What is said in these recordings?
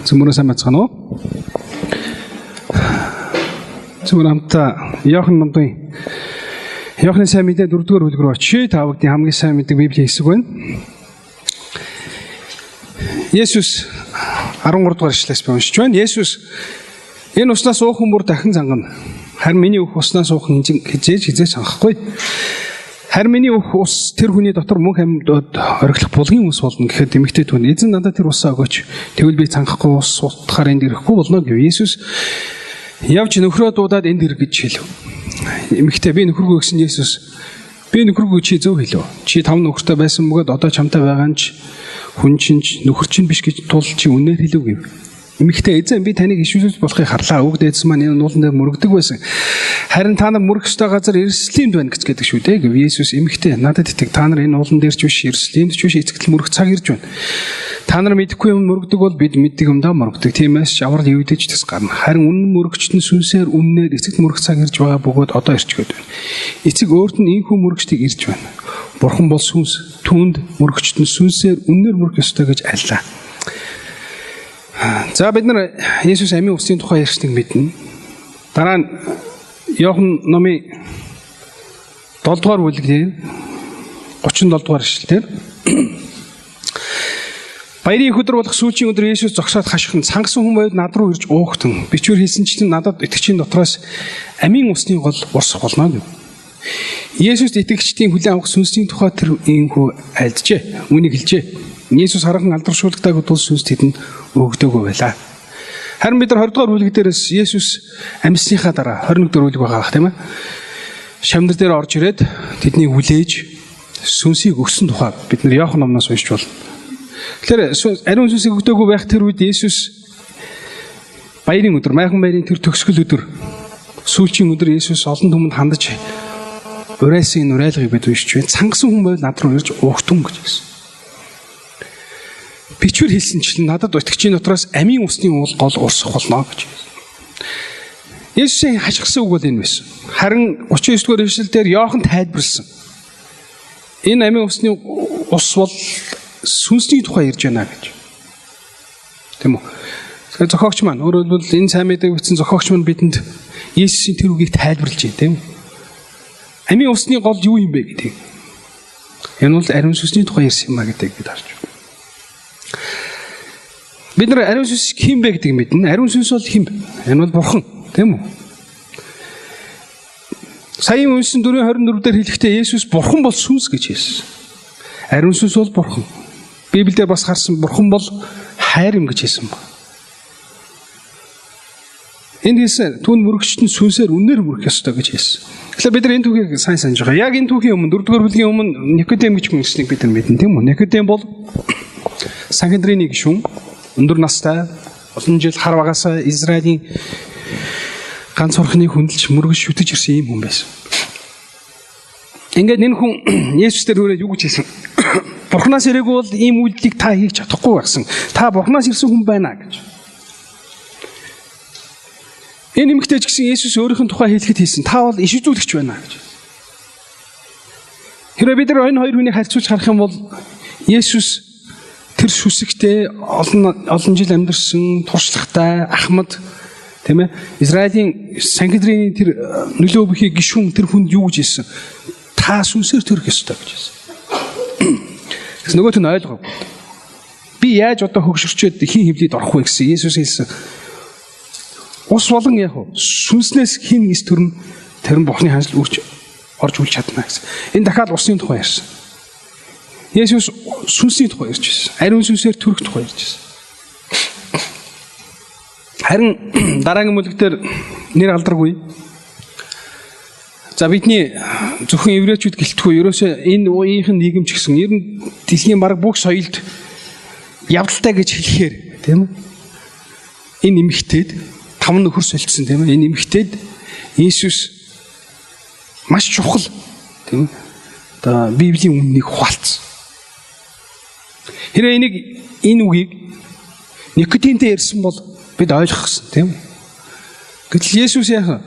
Цөмөрөө сайн байцгаана уу? Цөмөр хамтаа Иохан номдын Иохны сайн мэдээ 4-р бүлэг рүү очие. Та бүгдийн хамгийн сайн мэддэг Библийн хэсэг байна. Есүс 13 дугаар ишлээс би уншиж байна. Есүс энэ уснаас уух хүн бүр дахин зангана. Харин миний өөх уснаас уух хизээж хизээж хангахгүй. Харин миний өөх ус тэр хүний дотор мөнх амьд орхилох булгийн ус болно гэхэд эмэгтэй түүн эзэн надад тэр усаа өгөөч. Тэгвэл би цангахгүй ус утахаар энд ирэхгүй болно гэв. Есүс явж нөхрөө дуудаад энд ир гэж хэлв. Эмэгтэй би нөхөргүй гэсэн Есүс би нөхөргүй чи зөв хэлв. Чи 5 нөхөртэй байсан бөгөөд одоо чамтай байгаа нь ч хүн чинь ч нөхөр чинь биш гэж тул чи үнээр хэлв гэв. Эмэгтэй эзэн би таныг ишүүлж болохыг харлаа. Үг дээдс маань энэ нуулан дээр мөрөгдөг байсан. Харин та нар мөрөх ёстой газар Иерусалимд байна гэж гэдэг шүү дээ гэв. Есүс эмэгтэй надад итэг та нар энэ уулан дээр ч биш Иерусалимд ч биш эцэгтэл мөрөх цаг ирж байна. Та нар мэдэхгүй юм мөрөгдөг бол бид мэддэг юмдаа мөрөгдөг. Тиймээс ч аврал евдэж тэс гарна. Харин үнэн мөрөгчд нь сүнсээр үннээр эцэгт мөрөх цаг ирж байгаа бөгөөд одоо ирчгээд байна. Эцэг өөрт нь ийхүү мөрөгчдийг ирж байна. Бурхан бол сүнс. Түүнд мөрөгчд нь сүнсээр үннээр мөрөх ёстой гэж айлаа. За бид нар Есүс амийн усны тухай ярьсныг мэднэ. Дараа нь Иохан номын 7 дугаар бүлэг дээр 37 дугаар ишлэл дээр баярын их өдөр болох сүүлчийн өдөр Есүс зогсоод хашгиран цангасан хүн байвал над руу ирж уухтан бичвэр хийсэн чинь надад итгэгчийн дотроос амийн усны гол урсах болно гэв. Есүст итгэгчдийн хүлээн авах сүнсний тухай тэр ийхүү айлджээ. Үүнийг хэлжээ. Есүс хараахан алдаршуулгадаагүй тул сүнс тэдэнд өгдөөгүй байлаа. Харин бид нар 20 дугаар бүлэг дээрээс Есүс амьсныхаа дараа 21 дугаар бүлэг байгаа тийм ээ. Шамдар дээр орж ирээд тэднийг хүлээж сүнсийг өгсөн тухай бид нар Иохан номноос уншиж болно. Тэгэхээр ариун сүнсийг өгдөөгүй байх тэр үед Есүс баярын өдөр, майхан баярын тэр төгсгөл өдөр, сүүлчийн өдөр Есүс олон түмэнд хандаж урайлсан энэ урайлгыг бид уншиж байна. Цангасан хүн байвал над руу ирж уухтун гэж хэлсэн. Бичвэр хэлсэн чинь надад итгэгчийн дотроос амийн усны уул гол урсах болно гэж. Есүсийн хашгирсан үг бол энэ байсан. Харин 39 дугаар ишлэл дээр Иохан тайлбарлсан. Энэ амийн усны ус бол сүнсний тухай ярьж байна гэж. Тийм үү? Тэгэхээр зохиогч маань өөрөөр хэлбэл энэ сайн мэдээг бичсэн зохиогч маань бидэнд Есүсийн тэр үгийг тайлбарлаж байна, тийм үү? Амийн усны гол юу юм бэ гэдгийг. Энэ бол ариун сүнсний тухай ярьсан юм а гэдгийг бид харж байна. Бид нар ариун сүнс хэн бэ гэдгийг мэднэ. Ариун сүнс бол хэн бэ? Энэ бол бурхан, тийм үү? Саяын уншсан 4:24 дээр хэлэхдээ Есүс бурхан бол сүнс гэж хэлсэн. Ариун сүнс бол бурхан. Библиэлд бас харсан бурхан бол хайр юм гэж хэлсэн байна. Энд хэлсэн түүн мөрөгчд нь сүнсээр үнээр мөрөх ёстой гэж хэлсэн. Тэгэхээр бид нар энэ түүхийг сайн санаж байгаа. Яг энэ түүхийн өмнө 4-р бүлгийн өмнө Никодем гэж хүн ирснийг бид нар мэднэ, тийм үү? Никодем бол Санхедрины гишүүн, өндөр настай, олон жил хар багасаа Израилийн ганц бурхны хүндэлж мөргөж шүтэж ирсэн ийм хүн байсан. Ингээд энэ хүн Есүс дээр хүрээд юу гэж хэлсэн? Бурханаас ирээгүй бол ийм үйлдэлийг та хийж чадахгүй байсан. Та Бурханаас ирсэн хүн байна гэж. Энэ эмэгтэй ч гэсэн Есүс өөрийнх нь тухай хэлэхэд хэлсэн. Та бол иш үзүүлэгч байна гэж. Хэрвээ бид нар энэ хоёр хүнийг харьцуулж харах юм бол Есүс тэр сүсэгтэй олон жил амьдарсан туршлагатай ахмад, тийм ээ, Израилийн Санхедрины тэр нөлөө бүхий гишүүн тэр хүнд юу гэж хэлсэн? Та сүнсээр төрөх ёстой гэж хэлсэн. Тэгсэн нөгөөт нь ойлгоогүй. Би яаж одоо хөгшөрчөөд хин хөвлөд орох вэ гэсэн Есүс хэлсэн. Ус болон яг сүнснээс хин эс төрн тэр нь Бурхны ханшил үрж орж үл чадна гэсэн. Энэ дахиад усны тухай ярьсан. Есүс сүнсний тухай ярьж байсан. Ариун сүнсээр төрөх тухай ярьж байсан. Харин дараагийн бүлэг дээр нэр алдаргүй. За бидний зөвхөн еврейчүүд гэлтгүй ерөөсөө энэ үеийнхэн нийгэм ч гэсэн ер нь дэлхийн бараг бүх соёлд явдалтай гэж хэлэхээр, тийм үү? Энэ эмэгтэйд 5 нөхөр солилцсон, тийм ээ. Энэ эмэгтэйд Есүс маш чухал, тийм ээ. Одоо Библийн үннийг хуваалцсан. Хэрвээ энийг энэ үгийг Никодимтэй ярьсан бол бид ойлгох гэсэн, тийм үү? Гэтэл Есүс яах вэ?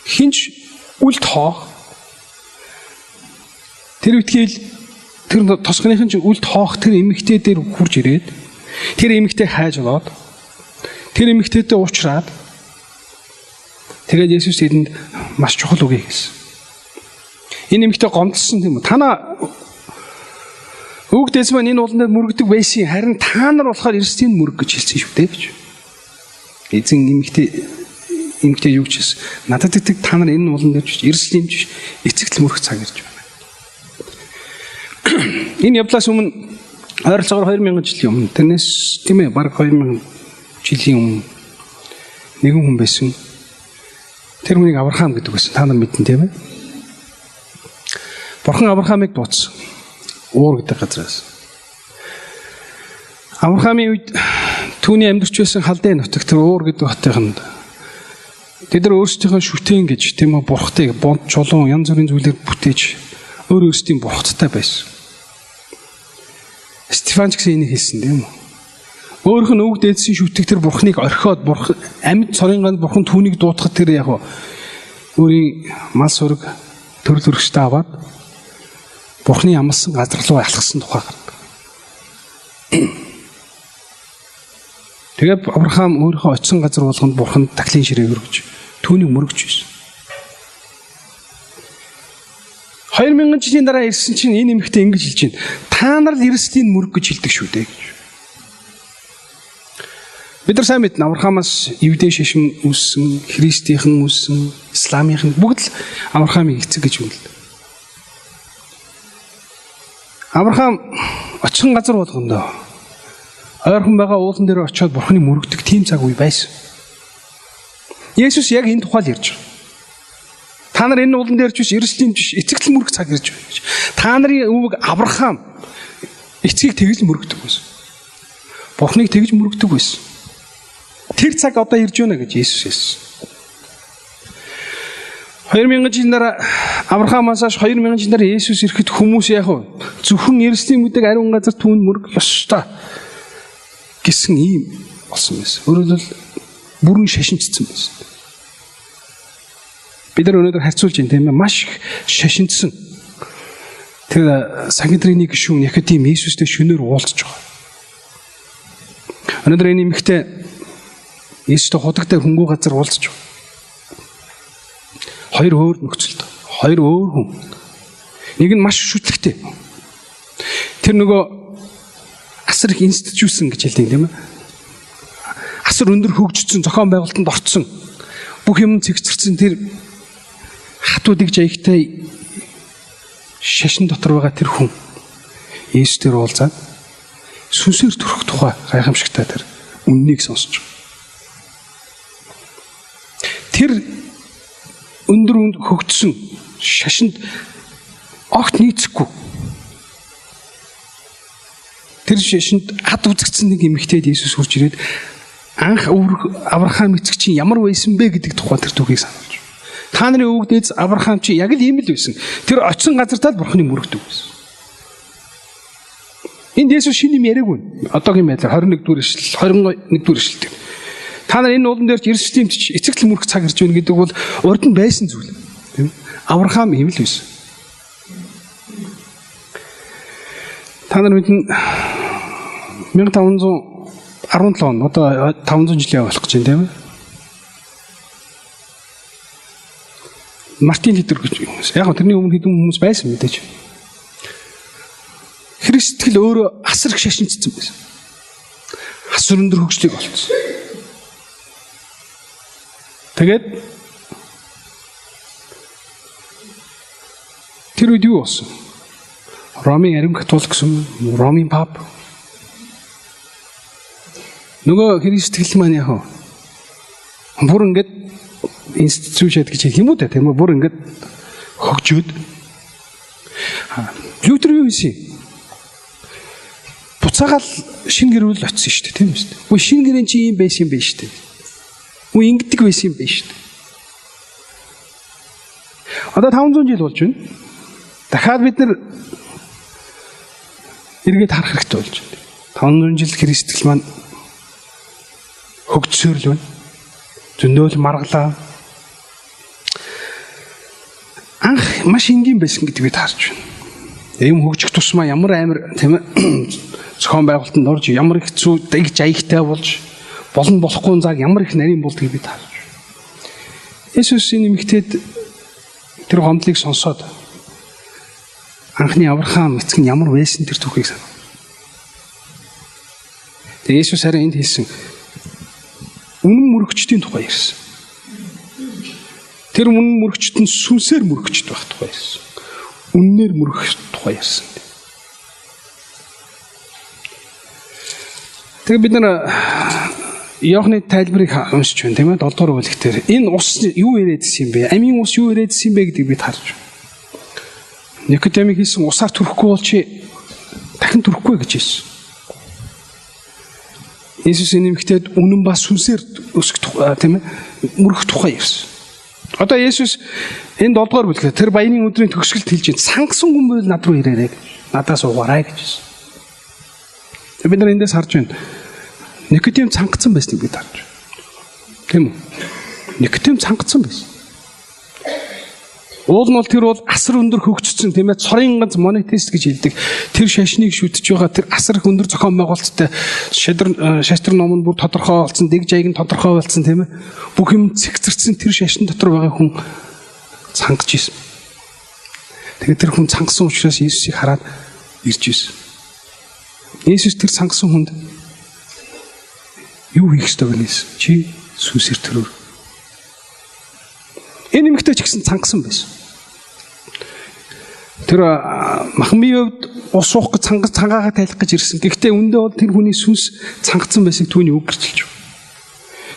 Хинч үл тоох тэр үтгэл тэр тосгоныхын чинь үл тоох тэр эмэгтэй дээр хурж ирээд Тэр эмэгтэй хайж олоод тэр эмэгтэйтэй уулзраад тэгээд Есүс тэдэнд маш чухал үгийг хэлсэн. Энэ эмэгтэй гомдсон тийм үү? Танаа өвөг дээс маань энэ уулан дээр мөрөгдөг байсан, харин та нар болохоор Иерусалимд мөрөг гэж хэлсэн шүү дээ гэж. Эзэн эмэгтэй юу гэж хэлсэн? Надад итгэх та нар энэ уулан дээр ч Иерусалимд ч эцэгтэл мөрөх цаг ирж байна. Энэ явдлаас өмнө ойролцоогоор 2000 жилийн өмнө, тэрнээс тийм бараг 2000 жилийн өмнө нэгэн хүн байсан. Тэр хүнийг Авраам гэдэг байсан. Та нар мэднэ тийм ээ? Бурхан Авраамыг дуудсан. Уур гэдэг газраас. Авраамийн үед түүний амьдарч байсан Халдей нутагт тэр Уур гэдэг хотынд тэд нар өөрсдийнхөө шүтэн гэж тийм үү бурхтыг бонт чулуун янз бүрийн зүйлээр бүтээж өөр өөрсдийн бурхттай байсан. Стефан ч гэсэн энийг хэлсэн тийм үү? Өөрөх нь өвөг дээдсийн шүтэг тэр бурхныг орхиод бурхан амьд цорын ганц бурхан түүнийг дуудахад тэр яг өөрийн мал сүрэг төрөл өргөжтэй аваад бурхны амласан газар руу алхсан тухай гардаг. Тэгээд Авраам өөрийнхөө очисон газар болгонд бурханд тахлын ширээ өргөж түүнийг мөргөж байсан. 2000 жилийн дараа ирсэн чинь энэ эмэгтэй ингэж хэлж байна. Та нар л Иерусалимд мөрөг гэж хэлдэг шүү дээ гэж. Бид нар сайн мэднэ Авраамаас Евдээ шашин үүссэн, Христийнхэн үүссэн, Исламийнхэн бүгд л Авраамыг эцэг гэж үнэлдэг. Авраам очихын газар болгондоо ойрхон байгаа уулан дээр очиод бурханы мөрөгдөг тийм цаг үе байсан. Есүс яг энэ тухай л ярьж байгаа. Та нар энэ уулан дээр ч биш, Иерусалимд биш, эцэгтэл мөрөх цаг ирж байна гэж. Та нарын өвөг Авраам эцгийг тэгж мөрөгдөг байсан. Бурханыг тэгж мөрөгдөг байсан. Тэр цаг одоо ирж байна гэж Есүс хэлсэн. 2000 жилийн дараа Авраамаас хойш 2000 жилийн дараа Есүс ирэхэд хүмүүс яг зөвхөн Иерусалим гэдэг ариун газар түүнд мөрөх ёстой гэсэн ийм болсон байсан. Өөрөөр хэлбэл бүрэн шашинцсан байсан. Бид нар өнөөдөр харьцуулж байна тийм ээ, маш их шашинцсан. Тэр Санхедрины гишүүн яг тийм Иесустэй шөнөөр уулзж байгаа. Өнөөдөр энэ эмэгтэй Иесустэй худагтай хөнгүү газар уулзж байгаа. Хоёр өөр нөхцөлд, хоёр өөр хүн. Нэг нь маш шүтлэгтэй. Тэр нөгөө асар их инститюшн гэж хэлдэг тийм ээ. Асар өндөр хөгжсөн, зохион байгуулалтанд орцсон. Бүх юм цэгцэрсэн тэр хатуудыг жаягтай шашин дотор байгаа тэр хүн Иесус дээр уулзаад сүнсээр төрөх тухай гайхамшигтай тэр үннийг сонсож байгаа. Тэр өндөр хөгжсөн шашинд огт нийцэхгүй. Тэр шашинд ад үзэгдсэн нэг эмэгтэйд Иесус хурж ирээд анх Авраам эцэг чинь ямар байсан бэ гэдэг тухай тэр түүхийг сануулж. Та нарын өвөг дээдс Авраам чи яг л ийм л байсан. Тэр очисон газартаа л бурханы мөрөгдөг байсан. Энд Иесус шинэ юм яриаггүй. Одоогийн байдлаар 21 дугаар ишлэл, 21 дугаар ишлэл. Та нар энэ уулан дээр ч Иерусалимд ч эцэгтэл мөрөх цаг ирж байна гэдэг бол урд нь байсан зүйл. Тийм үү? Авраам ийм л байсан. Та нар мэднэ 1517 он одоо 500 жилийн болох гэж байна тийм ээ. Мартин Лютер гэж хүмүүс. Яг нь тэрний өмнө хэдэн хүмүүс байсан мэдээж. Христтгэл өөрөө асар их шашинцсан байсан. Асар өндөр хөгжлийг олцсон. Тэгээд тэр үед юу болсон? Ромын ариун католик гэсэн Ромын пап. Нөгөө Христтгэл маань яг бүр ингээд инститюшн гэж хэлэх юм уу те, тийм үү? Бүр ингээд хөгжөөд. Лютер юу хийсэн? Буцаагаал шинэ гэр бүл очсон шүү дээ, тийм үү? Үгүй шинэ гэрэн чи ийм байсан юм байна шүү дээ. Үгүй ингэдэг байсан юм байна шүү дээ. Одоо 500 жил болж байна. Дахиад бид нар эргээд харах хэрэгтэй болж байна. 500 жил Христтгэл маань хөгжсөөр л байна. Зөндөөл маргалаа. Анх маш энгийн байсан гэдгийг бид харж байна. Юм хөгжих тусмаа ямар амар тийм зохион байгуулалтанд орж ямар их зүү их жаягтай болж болно болохгүй цаг ямар их нарийн болдгийг бид харж. Есүс энэ эмэгтэйд тэр гомдлыг сонсоод анхны Авраам эцэг нь ямар байсан тэр түүхийг санав. Тэгээ Есүс харин энд хэлсэн үнэн мөрөгчдийн тухай ярьсан. Тэр үнэн мөрөгчд нь сүнсээр мөрөгчд байх тухай ярьсан. Үннээр мөрөх тухай ярьсан. Тэгээ бид нар Иохны тайлбарыг уншиж байна, тийм ээ, 7 дугаар бүлэг дээр энэ ус юу яриадсэн юм бэ? Амийн ус юу яриадсэн юм бэ гэдгийг бид харж байна. Никодемийг хэлсэн усаар төрөхгүй бол чи дахин төрөхгүй гэж хэлсэн. Иесус энэ эмэгтэйд үнэн ба сүнсээр өсөх тийм ээ мөрөх тухай ярьсан. Одоо Есүс энэ 7 дугаар бүлгээр тэр баяны өдрийн төгсгөлд хэлж байна. Сангасан хүн байвал над руу ирээрэй гэж. Надаас уугаарай гэж хэлсэн. Тэгээ бид нар эндээс харж байна. Никодем цангацсан байсныг бид харж байна. Тийм үү? Никодем цангацсан байсан. Уул нь бол тэр бол асар өндөр хөгжсөн, тийм ээ, цорын ганц монотеист гэж хэлдэг. Тэр шашныг шүтэж байгаа тэр асар их өндөр зохион байгуулалттай шастр ном нь бүр тодорхой болсон, дэг жаяг нь тодорхой болсон, тийм ээ. Бүх юм цэгцэрсэн тэр шашин дотор байгаа хүн цангаж исэн. Тэгээд тэр хүн цангасан учраас Иесусыг хараад ирж исэн. Иесус тэр цангасан хүнд юу хийх ёстой вэ гэсэн? Чи сүнсээр төрөөр. Энэ эмэгтэй ч гэсэн цангасан байсан. Тэр махмын хувьд ус уух гэж цангаагаа тайлах гэж ирсэн. Гэхдээ үндэ бол тэр хүний сүнс цангацсан байсыг түүний үг гэрчилж байна.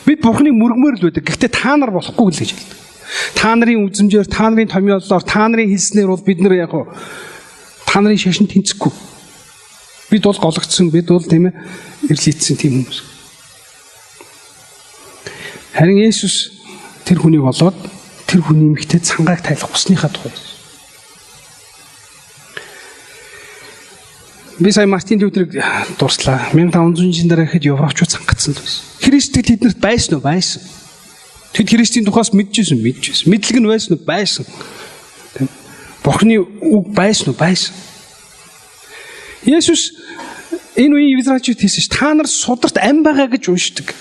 Бид Бурхныг мөргмөр л байдаг. Гэхдээ та нар болохгүй л гэж хэлдэг. Та нарын үзмжээр, та нарын томьёоллоор, та нарын хэлснээр бол бид нар яг та нарын шашин тэнцэхгүй. Бид бол гологдсон, бид бол тийм ээ эрлийдсэн тийм хүмүүс. Харин Есүс тэр хүнийг олоод тэр хүний эмэгтэй цангааг тайлах усныхаа тухай. Би сая Мартин Лютерийг дурслаа. 1500 жилийн дараа ихэд Европчууд цангацсан л байсан. Христийг тэднэрт байсан уу? Байсан. Тэд Христийн тухаас мэдчихсэн, мэдчихсэн. Мэдлэг нь байсан уу? Байсан. Тийм. Бурхны үг байсан уу? Байсан. Есүс энэ үеийн Израильчууд хэлсэн ш. Та нар сударт ам байгаа гэж уншдаг.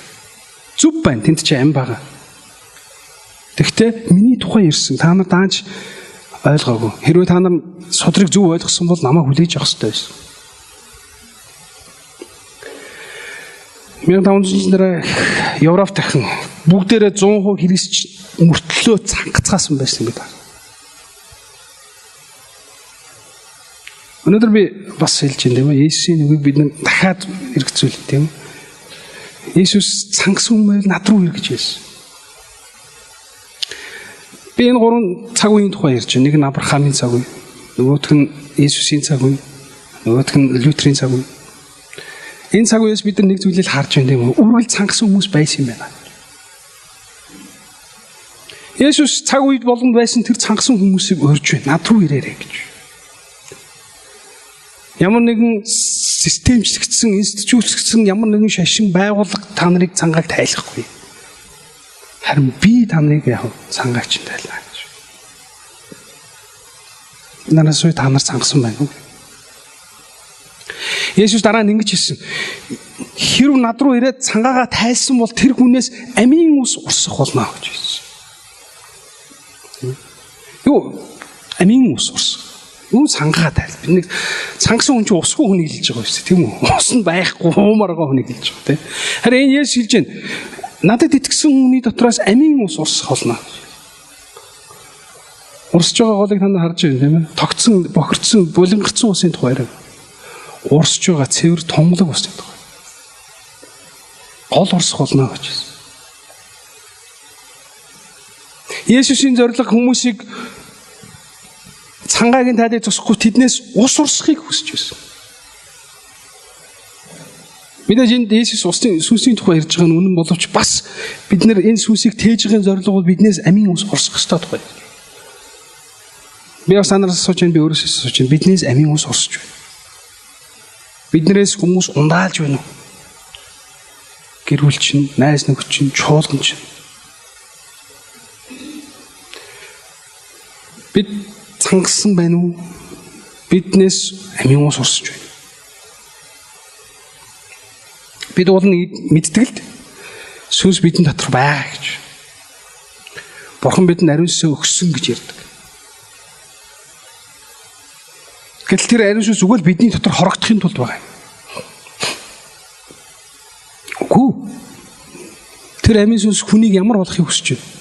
Зүв байна. Тэнд чи ам байгаа. Тэгэхдээ миний тухай ирсэн. Та нар даанч ойлгоогүй. Хэрвээ та нар судрыг зөв ойлгосон бол намайг хүлээж авах ёстой байсан. 1500 жилийн дараа Европ дахин бүгдээрээ 100% Христ мөртлөө цангацгаасан байсан гэдэг. Өнөөдөр би бас хэлж байна, тийм ээ. Есүсийн үгийг бид нар дахиад хэрэгцүүлнэ, тийм ээ. Есүс цангасан хүмүүс над руу ир гэж хэлсэн. Би энэ гурван цаг үеийн тухай ярьж байна. Нэг нь Авраамийн цаг үе, нөгөөх нь Есүсийн цаг үе, нөгөөх нь Лютерийн цаг үе. Энэ цаг үеэс бид нар нэг зүйлийг харж байна, тийм үү? Үргэлж цангасан хүмүүс байсан юм байна. Есүс цаг үед болгонд байсан тэр цангасан хүмүүсийг урьж байна. Над руу ирээрэй гэж. Ямар нэгэн системчлэгдсэн, институцлэгдсэн ямар нэгэн шашин байгууллага та нарыг цангааг тайлахгүй. Харин би та нарыг яг цангаагч тайлна гэж. Нараас үе та нар цангасан байна уу? Есүс дараа нь ингэж хэлсэн. Хэрв над руу ирээд цангаагаа тайлсан бол тэр хүнээс амийн ус урсах болно гэж хэлсэн. Юу амийн ус урсах. Юу цангаа тайл. Бид нэг цангасан хүн чинь усгүй хүнийг хэлж байгаа юм шүү дээ, тийм үү? Ус нь байхгүй, уумар байгаа хүнийг хэлж байгаа, тийм. Харин энэ Есүс хэлж байна. Надад итгэсэн хүний дотроос амийн ус урсах болно. Урсж байгаа голыг та нар харж байна, тийм ээ? Тогтсон, бохирдсон, булангарцсан усын тухай яриа. Урсж байгаа цэвэр тунгалаг усын тухай. Гол урсах болно гэж хэлсэн. Есүсийн зорилго хүмүүсийг цангаагийн тайлыг зогсохгүй тэднээс ус урсахыг хүсэж байсан. Мэдээж энд Есүс усын сүнсийн тухай ярьж байгаа нь үнэн боловч бас бид нэр энэ сүнсийг тээж байгаа зорилго бол биднээс амийн ус урсах ёстой тухай. Би бас танараас асууж байна, би өөрөөсөө асууж байна. Биднээс амийн ус урсаж байна. Биднээс хүмүүс ундаалж байна уу? Гэр бүл чинь, найз нөхөд чинь, чуулган чинь. Бид цангасан байна уу? Биднээс амийн ус урсж байна. Бид уул нь мэддэг л сүнс бидэн дотор байгаа гэж. Бурхан бидэнд ариун сүнсээ өгсөн гэж ярьдаг. Гэтэл тэр ариун сүнс зүгээр л бидний дотор хорогдохын тулд байгаа юм. Үгүй. Тэр амийн сүнс хүнийг ямар болохыг хүсэж байна?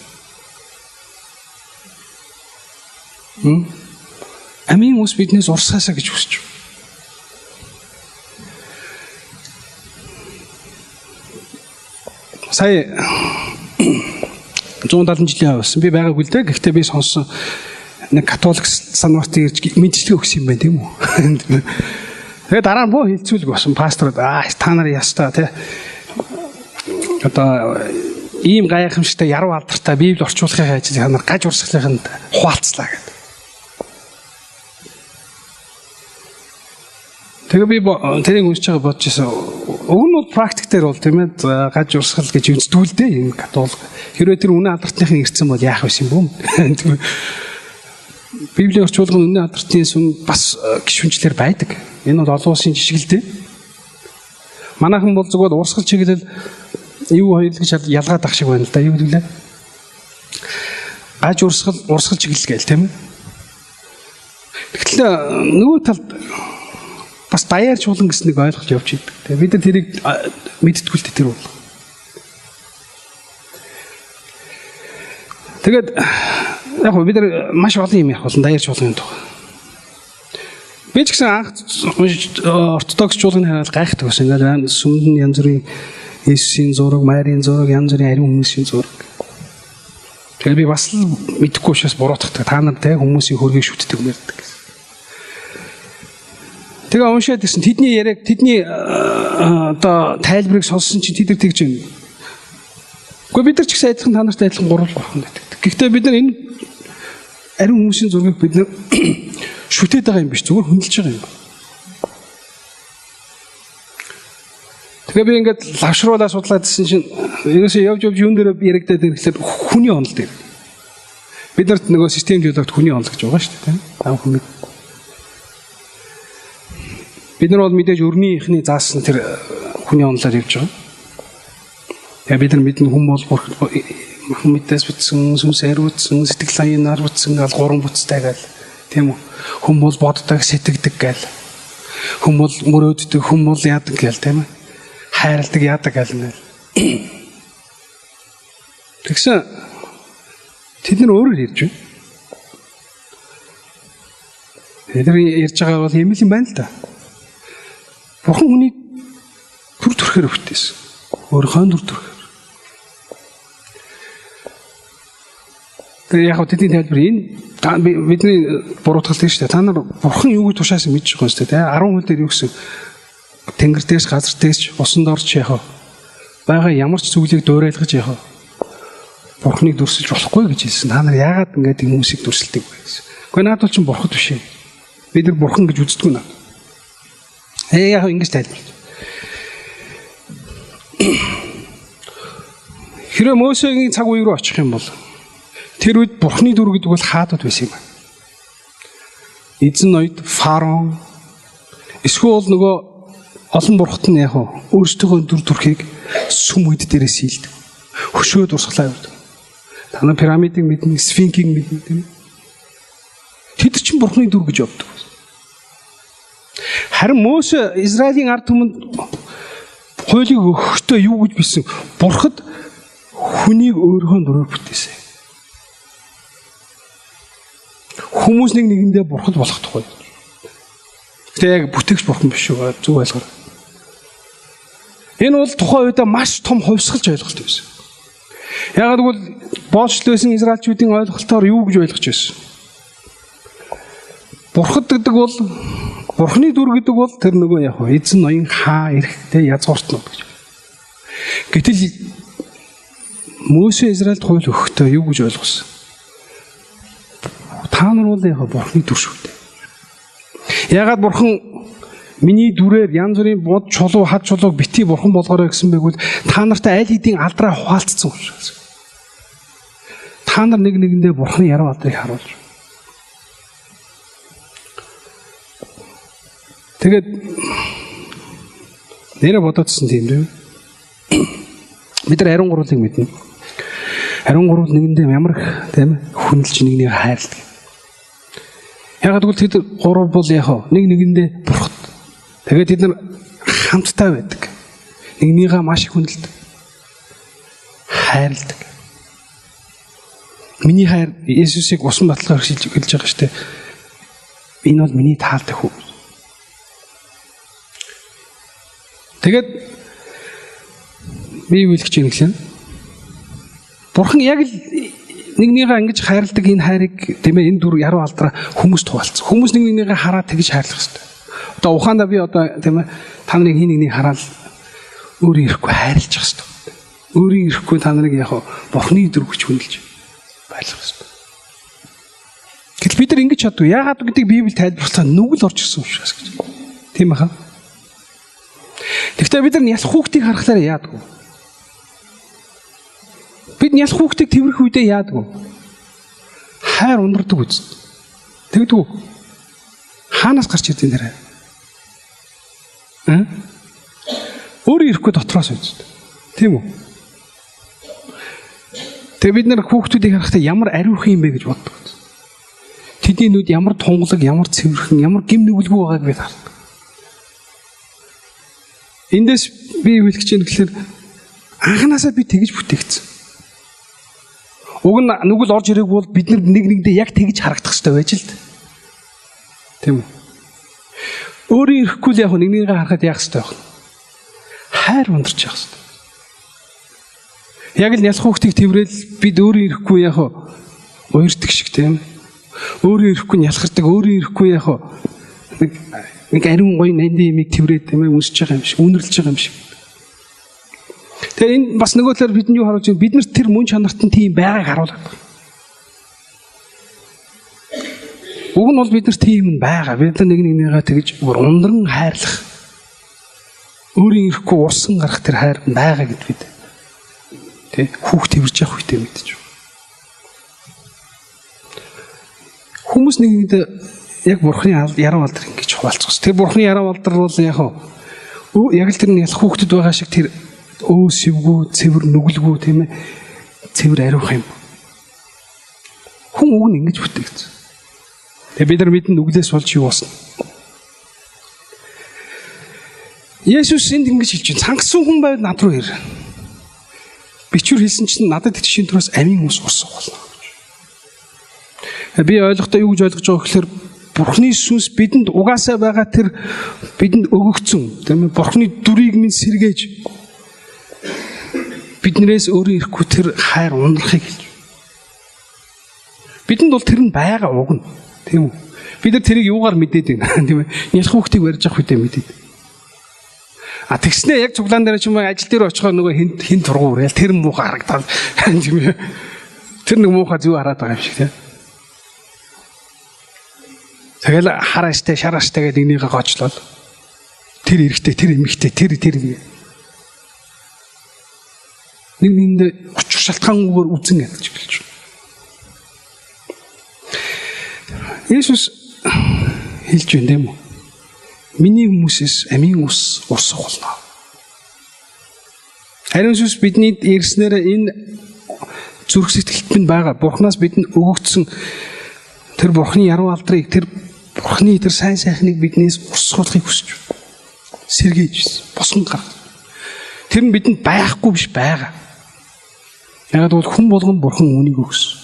Амийн ус биднээс урсгаасаа гэж хүсэж байна. Сая 170 жилийн болсон. Би байгаагүй л дээ. Гэхдээ би сонссон нэг католик санварт ирж мэдчилгээ өгсөн юм байна, тийм үү? Тэгээ дараа нь бөө хилцүүлэг болсон. Пасторууд та нар ястаа тий. Одоо ийм гайхамшигтай яруу алдартай Библи орчуулахын ажил та нар гаж урсгалынханд хуваалцлаа гэдэг. Тэгээ би тэрийг уншиж байгаа бодож байсан. Уг нь бол практик дээр бол тийм ээ гаж урсгал гэж үздэг л дээ юм католик. Хэрвээ тэр үнэн алдартныхын ирсэн бол яах вэ юм бүү? Библийн орчуулга нь үнэн алдартны сүм бас гişүнчлэр байдаг. Энэ бол олон улсын жишг л дээ. Манайхан бол зүгээр урсгал чиглэл юу хоёр л гэж ялгаад ах шиг байна л да. Юу гэвэл гаж урсгал, урсгал чиглэл гээл тийм ээ. Тэгтэл нөгөө талд бас даяар чуулган гэсэн нэг ойлголт явж идэг. Тэгээ бид нар тэрийг мэддэггүй л дээ тэр бол. Тэгээд яг бид нар маш олон юм ярих болно даяар чуулганы тухай. Би ч гэсэн анх ортодокс чуулганы хараад гайхдаг байсан. Ингээл сүмд нь янз бүрийн Иесусийн зураг, Марийн зураг, янз бүрийн ариун хүмүүсийн зураг. Тэгээ би бас л мэдэхгүй учраас буруутгадаг. Та нар те хүмүүсийн хөргийг шүтдэг мэрдэг гэсэн. Тэгээ уншаад ирсэн. Тэдний яриаг, тэдний одоо тайлбарыг сонссон чинь тэд нар тэгж байна. Гэхдээ бид нар ч гэсэн адилхан та нартай адилхан гурван бурхан байдаг. Гэхдээ бид нар энэ ариун хүмүүсийн зургийг бид нар шүтээд байгаа юм биш, зүгээр хөндлөж байгаа юм. Тэгээ би ингээд лавшруулаа судлаад ирсэн чинь ерөөсөө явж явж юун дээр яригадаад ирэхлээр хүний онол дээр. Бид нарт нөгөө систем теологт хүний онол гэж байгаа шүү дээ, тийм. Та бүхэн мэд. Бид нар бол мэдээж өрний ихний заасан тэр хүний онолоор явж байгаа. Тэгээ бид нар мэднэ хүн бол бурхан мэдээс бүтсэн, сүнс ариутсан, сэтгэл аян арвцсан, гал гурван бүтцтэй гал. Тийм үү? Хүн бол боддог, сэтгэдэг гал. Хүн бол мөрөөддөг, хүн бол яадаг гал, тийм ээ. Хайрладаг, яадаг гал ингээл. Тэгсэн тэд нар өөрөөр ярьж байна. Тэд нар ярьж байгаа бол юм л юм байна л да. Бурхан хүнийг төр төрхөөр бүтээсэн. Өөрийнхөө төр төрхөөр. Тэгээ яг тэдний тайлбар энэ бидний буруутгал тийм шүү дээ. Та нар бурхан юу гэж тушаасан мэдчих юм шүү дээ. 10 хөл дээр юу гэсэн? Тэнгэр дээрс, газар дээрс, усан дорч яах вэ? Байгаа ямар ч зүйлийг дуурайлгаж яах вэ? Бурханыг дүрсэлж болохгүй гэж хэлсэн. Та нар яагаад ингэж хүмүүсийг дүрсэлдэг вэ гэсэн. Гэхдээ наад бол чинь бурхад биш ээ. Бид нар бурхан гэж үздэггүй наа. Яг ингэж тайлбарлаж. Хэрвээ Мосегийн цаг үе рүү очих юм бол тэр үед бурхны дүр гэдэг бол хаадууд байсан юм байна. Эзэн ноёд, фараон эсвэл нөгөө олон бурхт нь яг өөрсдийнхөө дүр төрхийг сүм үед дээрээс хийлдэг. Хөшөө дурсгалаа явуулдаг. Та нар пирамидыг мэднэ, сфинкийг мэднэ тийм ээ. Тэд чинь бурхны дүр гэж явдаг. Харин Мосе Израилийн ард түмэнд хуулийг өгөхдөө юу гэж билсэн? Бурхад хүнийг өөрийнхөө дүрээр бүтээсэн. Хүмүүс нэг нэгэндээ бурхад болох тугай. Гэтэ яг бүтээгч бурхан биш үү? Зөв ойлгоорой. Энэ бол тухайн үедээ маш том хувьсгалж ойлголт байсан. Яагаад гэвэл боолчлол байсан израильчүүдийн ойлголтоор юу гэж ойлгож байсан? Бурхад гэдэг бол бурхны дүр гэдэг бол тэр нөгөө яг эзэн ноён хаа эрхтэй язгууртнууд гэж. Гэтэл Мөсө Израильд хууль өгөхдөө юу гэж ойлгосон? Та нар бол яг бурхны дүр шүү дээ. Яагаад бурхан миний дүрээр янз бүрийн бод чулуу хад чулууг бити бурхан болгоорой гэсэн бэ гэвэл та нартай аль хэдийн алдраа хуваалцсан учраас. Та нар нэг нэгэндээ бурханы яруу алдрыг харуулж. Тэгээд нэрэ бодоодсэн тийм үү? Бид нар ариун гурвыг мэднэ. Ариун гурвал нэгэндээ ямар их тийм хүндэлж нэгнийг хайрладаг. Яг гэвэл тэд гурав бол яг нэг нэгэндээ бурхад. Тэгээд тэд нар хамттай байдаг. Нэгнийгээ маш их хүндэлдэг. Хайрладаг. Миний хайр Есүсийг усан баталгаар хэлж байгаа шүү дээ. Энэ бол миний таалдаг хүү. Тэгээд би юу хэлэх гэж байна гэхлээр Бурхан яг л нэгнийгээ ингэж хайрладаг энэ хайрыг тийм ээ энэ дүр яруу алдраа хүмүүст хуваалцсан. Хүмүүс нэг нэгнийгээ хараад тэгж хайрлах хэрэгтэй. Одоо ухаандаа би одоо тийм ээ та нарыг хин нэгнийг хараад өөрөө ирэхгүй хайрлах хэрэгтэй. Өөрөө ирэхгүй та нарыг яг Бурханы дүр гэж хүндэлж баярлах хэрэгтэй. Гэтэл бид нар ингэж чаддгүй. Яагаад гэдгийг Библи тайлбарласан нүгэл орж ирсэн учраас гэж. Тийм баха. Тэгэхдээ бид нар ялах хүүхдийг харахлаар яадаг вэ? Бид ялах хүүхдийг тэрвэрх үедээ яадаг вэ? Хайр ундардаг үз. Тэгдэг үү? Хаанаас гарч ирдیں тэр хайр? Өөрөө ирэхгүй дотроос үз. Тийм үү? Тэгээ бид нар хүүхдүүдийг харахтаа ямар ариухан юм бэ гэж боддог. Тэдний нүд ямар тунгалаг, ямар цэвэрхэн, ямар гим нүгэлгүй байгааг бид хардаг. Эндээс би юу хэлэх гэж байна гэхээр анханасаа би тэгж бүтээгдсэн. Уг нь нүгэл орж ирээгүй бол бид нар нэг нэгэндээ яг тэгж харагдах хэрэгтэй байж л дээ. Тийм үү? Өөрөө ирэхгүй л яг нэг нэгээ харахад яах хэрэгтэй байх вэ? Хайр ундарч явах хэрэгтэй. Яг л ялах хүүхдийг тэрвэл бид өөрөө ирэхгүй яг уярдаг шиг тийм. Өөрөө ирэхгүй нь ялхардаг, өөрөө ирэхгүй яг нэг ариун гоё нандин юмыг тэрврээд тийм үнсэж байгаа юм шиг, үнэрлж байгаа юм шиг. Тэгээ энэ бас нөгөө талаар бидний юу харуулж байна? Бид нар тэр мөн чанарт нь тийм байгааг харуулдаг. Уг нь бол бид нар тийм юм байгаа. Бид нар нэг нэгнийгээ тэгж ундран хайрлах, өөрийн ирэхгүй урсан гарах тэр хайр байгаа гэд бид тий хүүхд тэрвэрж явах үедээ мэдэж байна. Хүмүүс нэг нэгнээ яг Бурхны яруу алдар ингэж хуваалцах. Тэр Бурхны яруу алдар бол яг яг л тэр ялах хүүхдэд байгаа шиг тэр өө сэвгүү, цэвэр нүгэлгүй тийм ээ цэвэр ариух юм. Хүн уг нь ингэж бүтээгдсэн. Тэгээ бид нар мэднэ нүглээс болж юу болсон. Есүс энд ингэж хэлж байна. Цангасан хүн байвал над руу ир. Бичвэр хэлсэн чинь надад итгэшийн төрөөс амийн ус урсах болно. Би ойлгохдоо юу гэж ойлгож байгаа гэхээр Бурхны сүнс бидэнд угаасаа байгаа тэр бидэнд өгөгдсөн тийм ээ Бурхны дүрийг минь сэргээж биднээс өөрөө ирэхгүй тэр хайр ундрахыг хэлж. Бидэнд бол тэр нь байгаа уг нь тийм үү? Бид нар тэрийг юугаар мэдээд байна тийм ээ? Нялх хүүхдийг барьж авах үедээ мэдээд. А тэгснээ яг цуглаан дээр ч юм уу ажил дээр очихоор нөгөө хин тургуу үрэл тэр муухай харагдаад тийм ээ. Тэр нэг муухай зүг хараад байгаа юм шиг тийм. Тэгэл харааштай шарааштай гэдэг нэгнийгээ гоцлол. Тэр эрэгтэй, тэр эмэгтэй, тэр нэг нэгэндээ учир шалтгаангүйгээр үзэн ядаж эхэлж байна. Есүс хэлж байна тийм үү? Миний хүмүүсээс амийн ус урсах болно. Харин сүнс бидний ирснээр энэ зүрх сэтгэлд минь байгаа Бурханаас бидэнд өгөгдсөн тэр Бурханы яруу алдрыг, тэр Бурханы тэр сайн сайхныг биднээс урсгуулахыг хүсэж байна. Сэргийж, босгон гаргах. Тэр нь бидэнд байхгүй биш байгаа. Яг бол хүн болгонд Бурхан үүнийг өгсөн.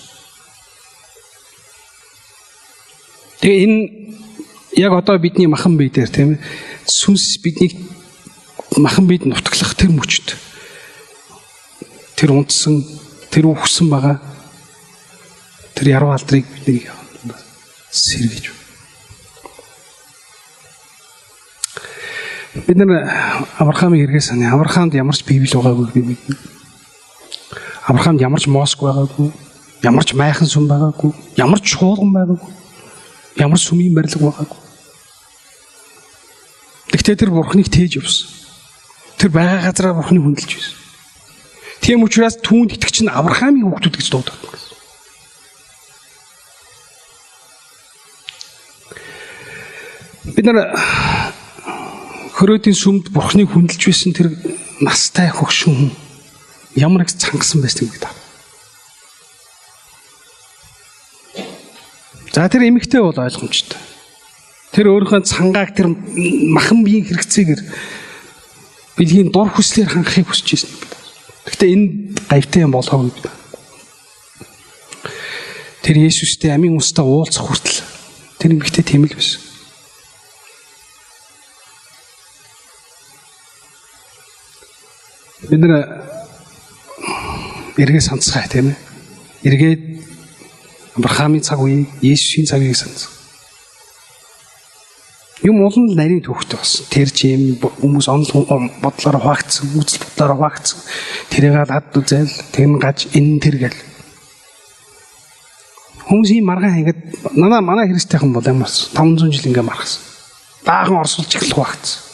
Тэгээ энэ яг одоо бидний махан бие дээр тийм ээ сүнс биднийг махан биед нутаглах тэр мөчд тэр унтсан, тэр үхсэн байгаа тэр яруу алдрыг бидний сэргийж. Бид нар Авраамийн хэрэгээ санаа. Авраамд ямар ч Библи байгаагүй би мэднэ. Авраамд ямар ч моск байгаагүй, ямар ч майхан сүм байгаагүй, ямар ч чуулган байгаагүй, ямар сүмийн барилга байгаагүй. Тэгтээ тэр Бурхныг тээж явсан. Тэр байгаа газараа Бурхныг хүндэлж байсан. Тийм учраас түүнд итгэгч нь Авраамийн хүүхдүүд гэж дуудагдана гэсэн. Бид нар Хөрөөдийн сүмд Бурхныг хүндэлж байсан тэр настай хөгшин хүн ямар их цангасан байсан гэдэг. За тэр эмэгтэй бол ойлгомжтой. Тэр өөрийнхөө цангааг тэр махан биеийн хэрэгцээгээр бэлгийн дур хүслээр хангахыг хүсэж байсан. Гэхдээ энэ гавьтай юм болоогүй. Тэр Есүстэй амийн устай уулзах хүртэл тэр эмэгтэй тийм л байсан. Бид нар эргээ санацгаая, тийм ээ. Эргээд Авраамийн цаг үе, Есүсийн цаг үеийг санацгаа. Юм улам л нарийн төвхтэй болсон. Тэр чим хүмүүс онол бодлоор хуваагдсан, үзэл бодлоор хуваагдсан. Тэрийг л ад үзэл, тэр нь гаж, энэ тэр гэл. Хүмүүс ийм маргаан хийгээд манай христийнхэн бол ямар 500 жил ингээ маргасан. Баахан орсолж эхэл хуваагдсан.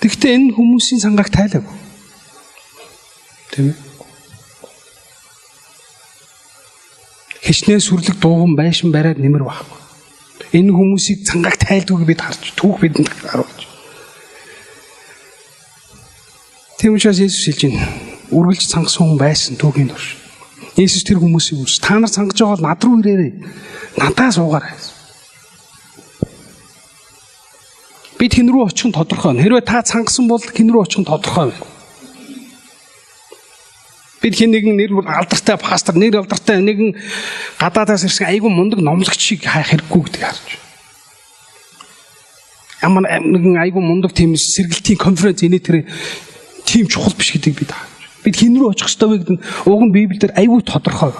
Тэгэхдээ энэ хүмүүсийн сангааг тайлаагүй. Тийм ээ. Хичнээн сүрлэг дууган байшин бариад нэмэр байхгүй. Энэ хүмүүсийг цангааг тайлдгүй бид харж, түүх бидэнд харуулж. Тийм учраас Есүс хэлж байна. Үргэлж цангасан хүн байсан түүхийн турш. Есүс тэр хүмүүсийг үрс. Та нар цангаж байгаа бол над руу ирээрэй. Надаа суугаарай. Бид хэн рүү очих нь тодорхой. Хэрвээ та цангасан бол хэн рүү очих нь тодорхой байна. Бид хэн нэгэн нэр алдартай пастор, нэр алдартай нэгэн гадаадаас ирсэн айгүй мундаг номлогч шиг хайх хэрэггүй гэдгийг харж байна. Ямар нэгэн айгүй мундаг тийм сэргэлтийн конференц энэ тэр тийм чухал биш гэдгийг бид харж байна. Бид хэн рүү очих ёстой вэ гэдэг нь уг нь Библиэлд айгүй тодорхой.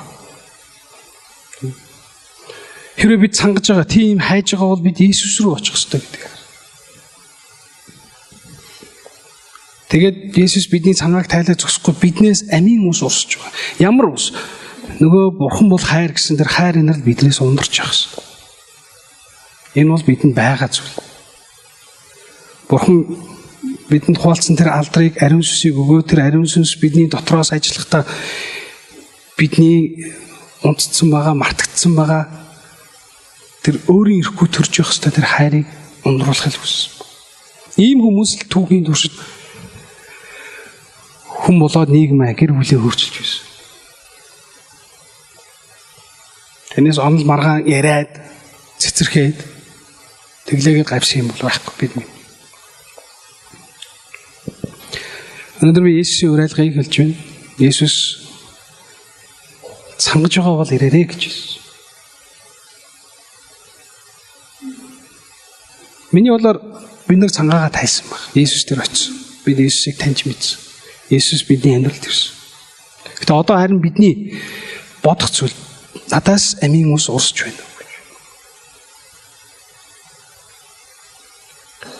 Хэрвээ бид цангаж байгаа, тийм хайж байгаа бол бид Иесус рүү очих ёстой гэдэг. Тэгээд Есүс бидний цангааг тайлаад зогсохгүй биднээс амийн ус урсж байгаа. Ямар ус? Нөгөө бурхан бол хайр гэсэн тэр хайр инэрл биднээс ундарч явах гэсэн. Энэ бол бидэнд байгаа зүйл. Бурхан бидэнд хуваалцсан тэр алдрыг, ариун сүнсийг өгөө, тэр ариун сүнс бидний дотроос ажиллахдаа бидний унтцсан байгаа, мартагдсан байгаа тэр өөрийн ирэхгүй төрж явах ёстой тэр хайрыг ундаруулахыг хүссэн. Ийм хүмүүс л түүхийн туршид хүн болоод нийгмээ, гэр бүлээ хөрчилж байсан. Тэрнээс онол маргаан яриад цэцэрхээд тэглээгээд гавьсан юм бол байхгүй бид минь. Өнөөдөр би Есүсийн уриалгыг хэлж байна. Есүс цангаж байгаа бол ирээрэй гэж хэлсэн. Миний бодлоор бид нар цангаагаа тайсан баг. Есүс дээр очив. Бид Есүсийг таньж мэдсэн. Есүс бидний амьдралд ирсэн. Гэтэ одоо харин бидний бодох зүйл надаас амийн ус урсж байна.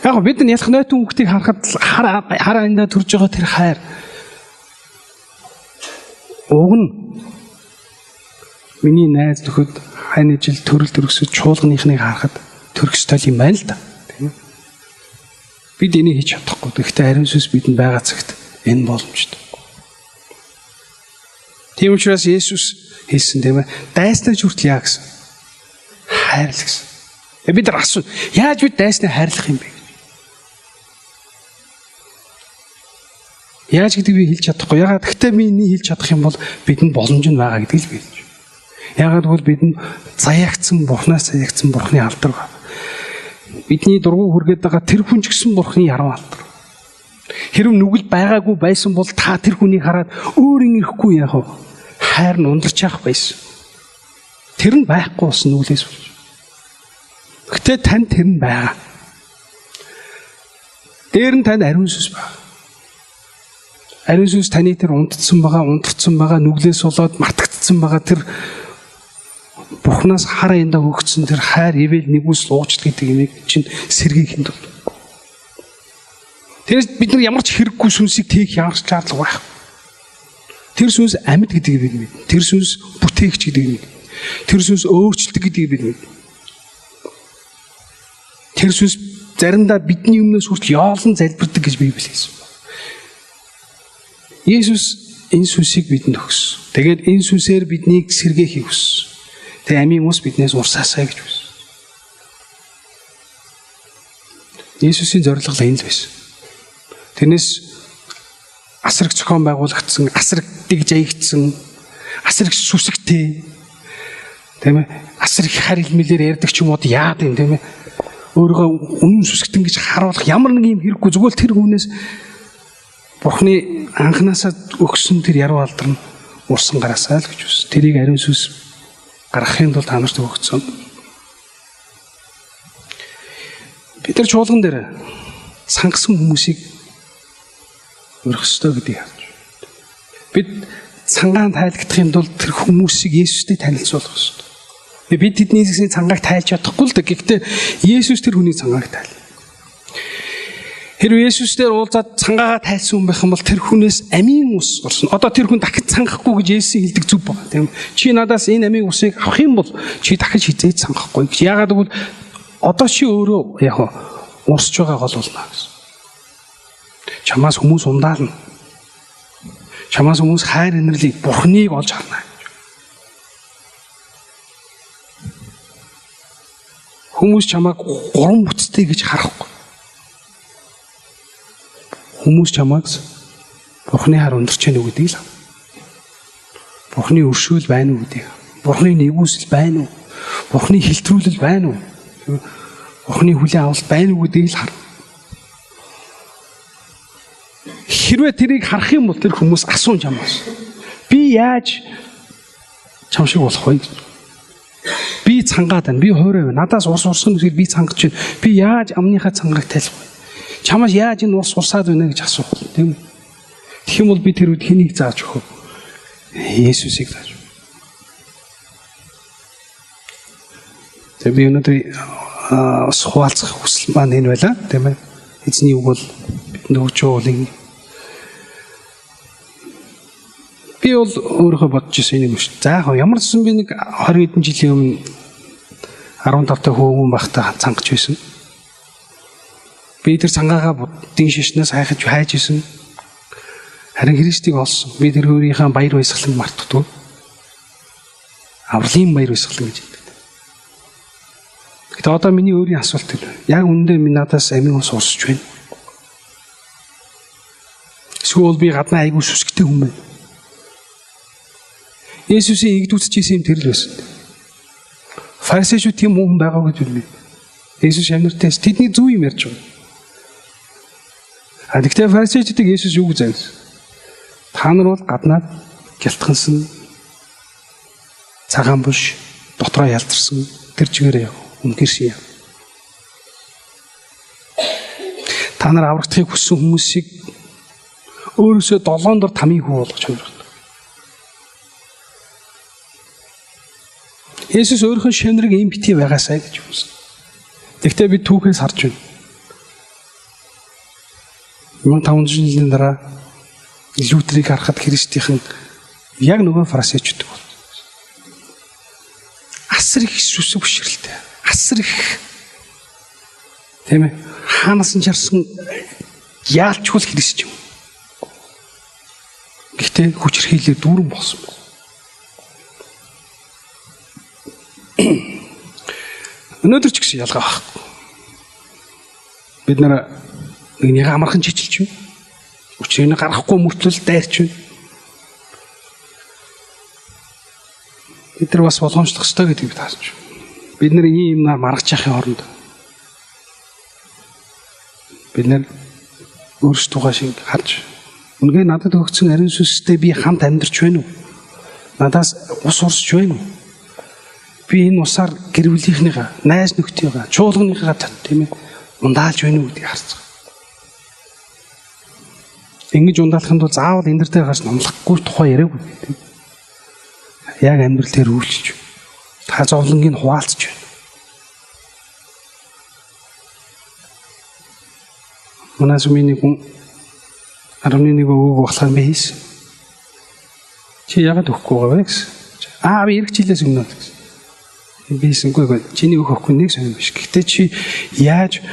Яг бид нар ялах нойтон хүүхдийг харахад хар андаа төрж байгаа тэр хайр уг нь миний найз нөхөд хань жил төрөл төрөсөж чуулганыхныг харахад төрөх ёстой юм байна л да. Тийм ээ. Бид энийг хийж чадахгүй. Гэхдээ ариун сүнс бидэнд байгаа цагт энэ боломжтой. Тийм учраас Есүс хэлсэн тийм ээ. Дайснаа хүртэл яа гэсэн? Хайрлаа гэсэн. Бид нар асуу. Яаж бид дайснаа хайрлах юм бэ? Яаж гэдгийг би хэлж чадахгүй. Ягаад гэхдээ би энийг хэлж чадах юм бол бидэнд боломж нь байгаа гэдгийг л би хэлж. Ягаад гэвэл бидэнд заяагдсан Бурханаас заяагдсан Бурханы алдар байна. Бидний дургу хүргээд байгаа тэр хүн ч гэсэн Бурханы яруу алдар. Хэрв нүгэл байгаагүй байсан бол та тэр хүнийг хараад өөр ирэхгүй яах вэ? Хайр нь ундарч явах байсан. Тэр нь байхгүй болсон нүглээс болж. Гэтэ танд тэр нь байгаа. Дээр нь танд ариун сүнс байна. Ариун сүнс таны тэр унтцсан байгаа, унтарсан байгаа, нүглээс болоод мартагдсан байгаа тэр Бурханаас хар аяндаа өгсөн тэр хайр, ивэл нэгүсэл уучлал гэдэг юмыг чинь сэргийх тулд. Тэрээс бид нар ямар ч хэрэггүй сүнсийг тээх ямар ч шаардлага байхгүй. Тэр сүнс амьд гэдгийг бид мэднэ. Тэр сүнс бүтээгч гэдгийг мэднэ. Тэр сүнс өөрчлөлт гэдгийг бид мэднэ. Тэр сүнс заримдаа бидний өмнөөс хүртэл яолон залбирдаг гэж Библи хэлсэн. Есүс энэ сүнсийг бидэнд өгсөн. Тэгээд энэ сүнсээр биднийг сэргээхийг хүссэн. Тэгээ амийн ус биднээс урсаасай гэж байсан. Есүсийн зорилго л энэ л байсан. Тэрнээс асраг зохион байгуулагдсан, асраг дэгж аягдсан, асраг сүсгтэй, тийм ээ, асар их харь илмэлээр ярьдаг ч юм уу яад юм, тийм ээ. Өөрийгөө үнэн сүсгтэн гэж харуулах ямар нэг юм хэрэггүй, зүгээр л тэр хүнээс Бурхны анханасаа өгсөн тэр яруу алдар нь урсан гараасаа л гэж үс. Тэрийг ариун сүнс гаргахын тулд та нарт өгсөн. Бид нар чуулган дээр сангасан хүмүүсийг өрөх ёстой гэдгийг харж байна. Бид цангаан тайлагдахын тулд тэр хүмүүсийг Есүстэй танилцуулах ёстой. Бид тэдний цангааг тайлж чадахгүй л да. Гэхдээ Есүс тэр хүний цангааг тайл. Хэрвээ Есүс дээр уулзаад цангаагаа тайлсан хүн байх юм бол тэр хүнээс амийн ус орсон. Одоо тэр хүн дахиж цангахгүй гэж Есүс хэлдэг зүг байна. Тийм. Чи надаас энэ амийн усыг авах юм бол чи дахиж хизээж цангахгүй гэж. Яагаад гэвэл одоо чи өөрөө яг урсж байгаа гол болно гэсэн. Чамаас хүмүүс ундаална. Чамаас хүмүүс хайр инэрлийг, Бурхныг олж харна. Хүмүүс чамайг гурван бүтцтэй гэж харахгүй. Хүмүүс чамайг Бурхны хар өндөрч гэнэ үү гэдгийг л. Бурхны өршөөл байна уу гэдгийг. Бурхны нэгүсэл байна уу? Бурхны хилтрүүлэл байна уу? Бурхны хүлээн авалт байна уу гэдгийг л харна. Хэрвээ тэрийг харах юм бол тэр хүмүүс асуун чамаас. Би яаж чам шиг болох вэ? Би цангаад байна. Би хуурай байна. Надаас ус урсгах нүсгийг би цангаж байна. Би яаж амныхаа цангааг тайлах вэ? Чамаас яаж энэ ус урсаад байна гэж асуух, тийм үү? Тэгэх юм бол би тэр үед хэнийг зааж өгөх вэ? Есүсийг зааж өгөх. Тэгээ би өнөөдөр ус хуваалцах хүсэл маань энэ байлаа, тийм ээ. Эзний үг бол бидэнд өгч байгаа. Би бол өөрийнхөө бодож ирсэн юм шүү. За яг ямар ч байсан би нэг 20 хэдэн жилийн өмнө 15 та хүүхэн байхдаа цангаж байсан. Би тэр цангаагаа буддын шашнаас хайхаж хайж исэн. Харин Христийг олсон. Би тэр өөрийнхөө баяр баясгалан мартахгүй. Авралын баяр баясгалан гэж хэлдэг. Гэхдээ одоо миний өөрийн асуулт тэр. Яг үнэндээ минь надаас амийн ус урсж байна. Эсвэл би гаднаа айгүй сүсгтэй хүн байна. Есүсийн игдүүцчихсэн юм тэр л байсан. Фарисеучуд тийм муу хүн байгаа гэж би. Есүс шавнартаас тэдний зөв юм ярьж байгаа. А тэгтээ фарисеучдыг Есүс юу гэж загнасан? Та нар бол гаднаад гялтгансан, цагаан буш, дотроо ялдарсан тэр чигээрээ үнэхэрсэн юм. Та нар аврагдахыг хүссэн хүмүүсийг өөрөөсөө долоон дор тамийн хүү болгож хувиргав. Есүс өөрийнхөө шавнырыг ийм битгий байгаасай гэж хүснэ. Тэгтээ бид түүхээс харж байна. 1500 жилийн дараа Лютерийг харахад Христийнхэн яг нөгөө фарисеучуд бол. Асар их сүсэг бишрэлтэй. Асар их, тийм ээ, хаанаас нь чарсан яалчгүй Христ юм. Гэхдээ хүчирхийлэлээр дүүрэн болсон байна. Өнөөдөр ч гэсэн ялгаа байхгүй. Бид нар нэгнийгээ амархан чижилж байна. Учрыг нь гаргахгүй мөртлөл дайрч байна. Бид нар бас боломжлох ёстой гэдгийг бид харж байна. Бид нар ийм юмнаар маргаж яхахын оронд бид нар өөрсдөө шиг харж, үнэхээр надад өгсөн ариун сүнстэй би хамт амьдарч байна уу? Надаас ус урсж байна уу? Би энэ усаар гэр бүлийнхнийгаа, найз нөхдийнхаа, чуулганыхаа тийм ээ ундаалж байна уу гэдгийг харцгаа. Ингэж ундаалахын тулд заавал энэ дээр гарч номлохгүй тухай яриаггүй. Яг амьдрал дээр үйлчилж, та зовлонгийг хуваалцж байна. Манай сүмийн нэг хүн 11 өвөг болохоор би хийсэн. Чи яагаад өгөхгүй байгаа вэ гэсэн. Аа би ирэх жилээс өмнө л гэсэн. Би хийсэнгүй, чиний өгөх өгөхгүй нэг сонир биш. Гэхдээ чи яаж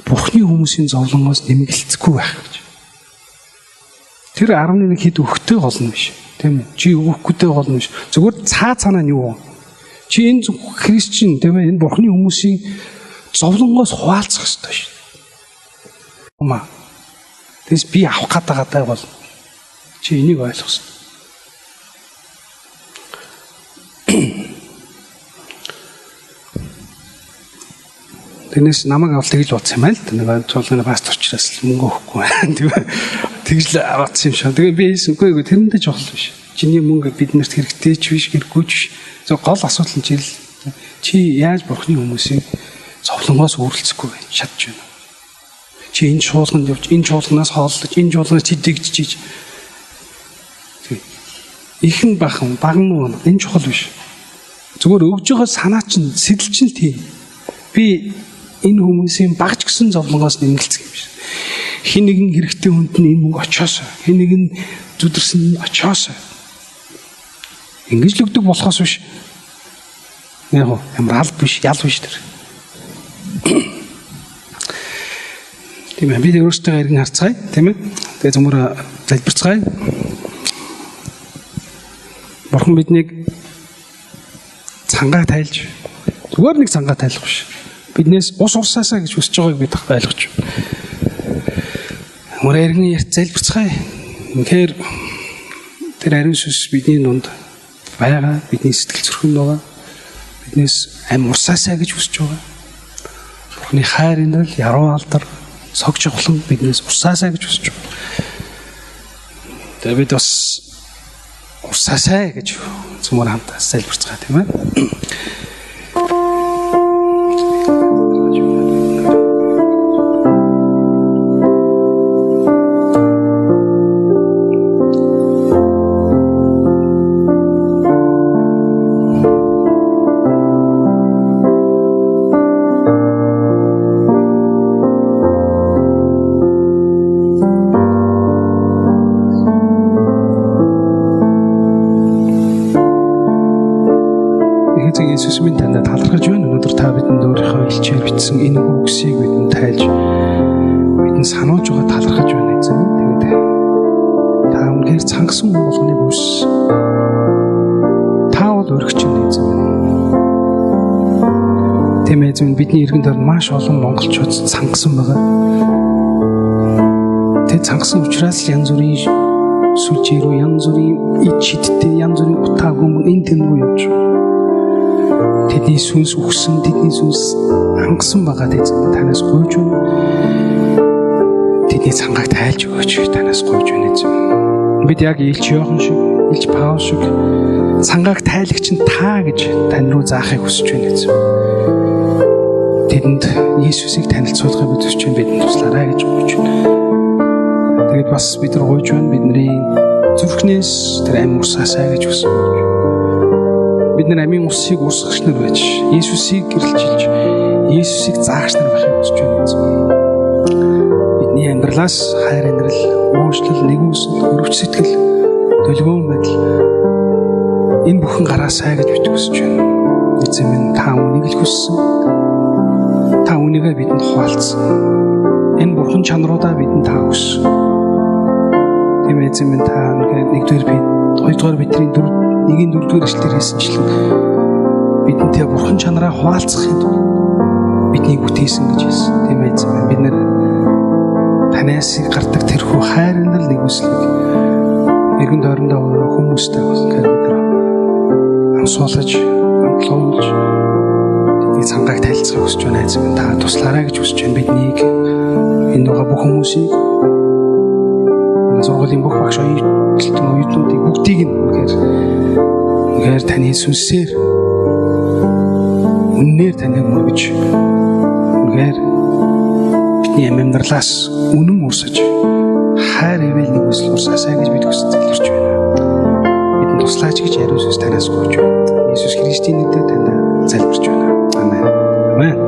Бурхны хүмүүсийн зовлонгоос нэмгэлцэхгүй байх гэж. Тэр 11 хэд өгөхтэй гол нь биш. Тийм үү? Чи өгөхгүйтэй гол нь биш. Зүгээр цаа цаанаа нь юу вэ? Чи энэ христчин тийм ээ энэ Бурхны хүмүүсийн зовлонгоос хуваалцах ёстой шүү. Ума. Тэгээс би авах гээд байгаатай бол чи энийг ойлгох ёстой. Тэрнээс намайг авал тэгж бодсон юм аа л да. Нэг чуулганы пастор учраас мөнгө өгөхгүй байна тийм ээ. Тэгж л бодсон юм шиг. Тэгээ би хэлсэн үгүй ээ тэрэндээ чухал биш. Чиний мөнгө биднэрт хэрэгтэй ч биш, хэрэггүй ч биш. Зөв гол асуудал нь чирэл. Чи яаж Бурхны хүмүүсийг зовлонгоос үүрэлцэхгүй байх чадж байна. Чи энэ чуулганд явж, энэ чуулганаас хооллож, энэ чуулганаас чи дэгжиж. Ихэн бахан, баг муу энэ чухал биш. Зүгээр өгж байгаа санаа чинь, сэтэл чинь тийм. Би энэ хүмүүсийн багч гисэн зовлонгоос нэмгэлцэх юм биш. Хин нэгэн хэрэгтэй хүнд нь энэ мөнгө очоос, хин нэгэн зүдэрсэн нь очоос. Ингэж л өгдөг болохоос биш. Яг ямар аль биш, ял биш тэр. Тийм ээ, бид өөрсдөө эргэн харцгаая, тийм ээ. Тэгээ зөвмөр залбирцгаая. Бурхан биднийг цангаа тайлж, зүгээр нэг цангаа тайлах биш. Биднээс ус урсаасаа гэж хүсэж байгааг бид ойлгож байна. Мөр эргэн ярьц залбирцгаая. Үнэхээр тэр ариун сүнс бидний дунд байгаа, бидний сэтгэл зүрхэнд байгаа. Биднээс ам урсаасаа гэж хүсэж байгаа. Бурхны хайр инрэл, яруу алдар, сог чухлан биднээс урсаасаа гэж хүсэж байгаа. Тэгээ бид бас урсаасаа гэж цөмөр хамт залбирцгаая, тийм ээ. Иесус минь танд талархаж байна. Өнөөдөр та бидэнд өөрийнхөө элчээр бичсэн энэ үгсийг бидэнд тайлж бидэнд сануулж байгаа талархаж байна эзэн. Тэгээд та үнэхээр цангасан хүн болгоныг үс. Та бол өргөч нь эзэн. Тийм ээ эзэн, бидний эргэн тойронд маш олон монголчууд цангасан байгаа. Тэд цангасан учраас янз бүрийн сүлжээ рүү, янз бүрийн ид шидтэй, янз бүрийн утаа гүмэн энэ тэн рүү явж байгаа. Тэдний сүнс үхсэн, тэдний сүнс хангасан байгаа эзэн танаас гуйж байна. Тэдний цангааг тайлж өгөөч, танаас гуйж байна эзэн. Бид яг Илч Иохан шиг, Илч Паул шиг цангааг тайлагч нь та гэж тань руу заахыг хүсэж байна эзэн. Тэдэнд Иесусыг танилцуулахыг бид хүсэж байна, бидэнд туслаарай гэж гуйж байна. Тэгээд бас бид нар гуйж байна, бидний зүрхнээс тэр амь урсаасаа гэж хүсэж байна. Бид нар амийн усыг урсгагч нар байж, Иесусыг гэрэлжилж, Иесусыг заагч нар байхыг хүсэж байна эзэн. Бидний амьдралаас хайр инрэл, уучлал, нэгүсэл, өрөвч сэтгэл, долгион байдал энэ бүхэн гараасай гэж бид хүсэж байна. Эзэн минь, та үүнийг л хүссэн. Та үүнийгээ бидэнд хуваалцсан. Энэ бурхан чанаруудаа бидэнд та өгсөн. Тийм эзэн минь, та нэгдүгээр бид, хоёрдугаар Петрийн 1-4 эшлэлээр хэлсэнчлэн бидэнтэй бурхан чанараа хуваалцахын тулд биднийг бүтээсэн гэж хэлсэн. Тийм ээ эзэн, бид нэр танаас гардаг тэрхүү хайр инрэл нэгүслийг эргэн тойрондоо хүмүүстэй болохоор бид нар амсуулаж, амтлуулж тэдний цангааг тайлцахыг хүсэж байна эзэн. Та туслаарай гэж хүсэж байна биднийг, энэ байгаа бүх хүмүүсийг, сургуулийн бүх багш оюутнуудыг бүгдийг нь үнэхээр таны сүнсээр үннээр таныг мөргөж, үнэхээр бидний амьдралаас үнэн урсаж хайр ивэл нэгүсэл урсаасай гэж бид хүсэж залбирч байна. Бидэнд туслаач гэж ариун сүнс танаас гуйж байна. Иесус Христийн нэрээр танд залбирч байна. Амен. Амен.